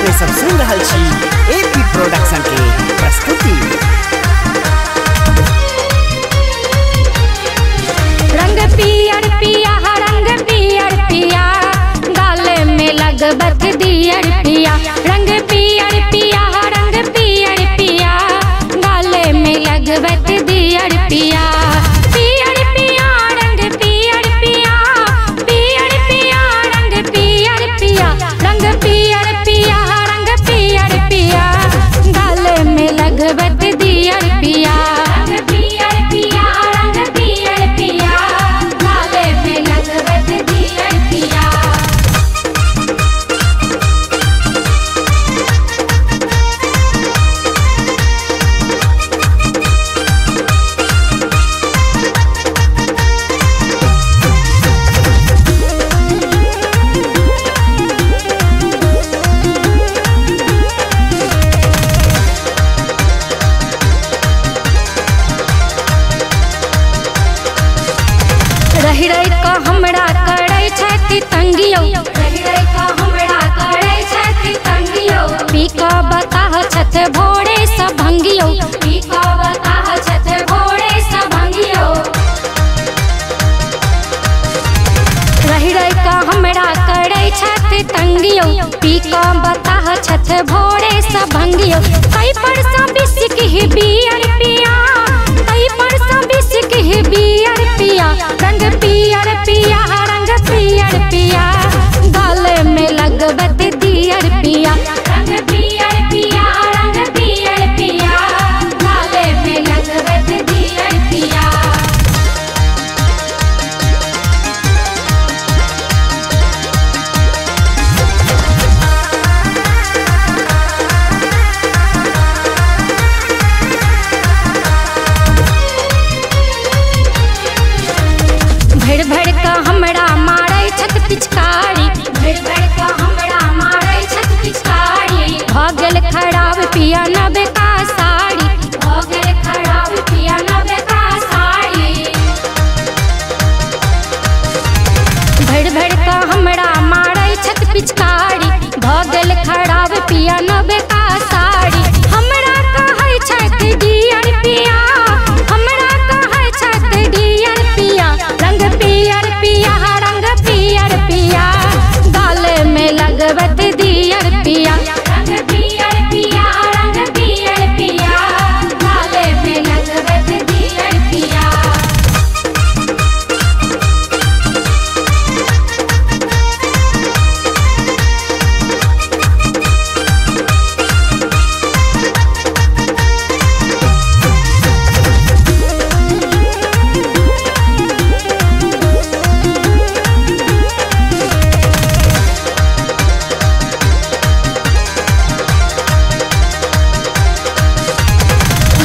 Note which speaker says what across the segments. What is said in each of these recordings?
Speaker 1: अपने सब सुन रहल छी एपी प्रोडक्शन के प्रस्तुति।
Speaker 2: रंग पियर पिया, रंग पियर पिया, गाले में लगबत दियर पिया। रंग पियर पिया, रंग पियर पिया, गाले में लगबत दियर पिया। पियर पिया रंग पियर पिया, पियर पिया रंग पियर पिया, रंग पियर पिया, रंग पियर पिया, गाले में लगबत दियर पिया। रंग पियर पिया, रंग पियर पिया, गाले में लगबत दियर पिया। रहि रहि क हमरा करै छथि तंगियो, रहि रहि क हमरा करै छथि तंगियो। पी क बताह छथि भोरे सँ भंगियो, पी क बताह छथि भोरे सँ भंगियो। रहि रहि क हमरा करै छथि तंगियो, पी क बताह छथि भोरे सँ भंगियो। तै पर सँ बिसकी बियर पिया, तै पर सँ बिसकी बियर पिया। रंग पियर पिया, रंग पियर पिया, गाले में लगबत दियर पिया। रंग पियर पिया, रंग पियर पिया, गाले में लगबत दियर पिया। भरि भरि क हमरा मारै छथि पिचकारी, भरि भरि क हमरा मारै छथि पिचकारी। भ गेल खराब पिया नबका साड़ी, भ गेल खराब पिया नबका साड़ी। भरि भरि क हमरा मारै छथि पिचकारी, भ गेल खराब पिया नबका साड़ी। हमरा कहै छथि डियर पिया, हमरा कहै छथि डियर पिया। रंग पियर पिया, रंग पियर पिया, गाले में लगबत दियर पिया। रंग पियर पिया, रंग पियर पिया, गाले में लगबत दियर पिया।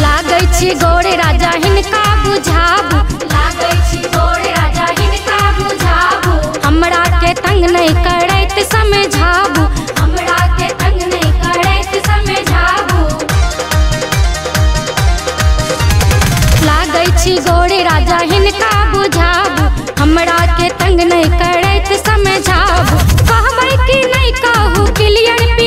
Speaker 2: लागै छी गोरे राजा हिनका बुझाबू, लागै छी गोरे राजा हिनका बुझाबू। हमरा के तंग नहि करैत समझाबू, हमरा के तंग नहि करैत समझाबू। लागै छी गोरे राजा हिनका बुझाबू, हमरा के तंग नहि करैत समझाबू। कहबै कि नहि कहू क्लियर पिया।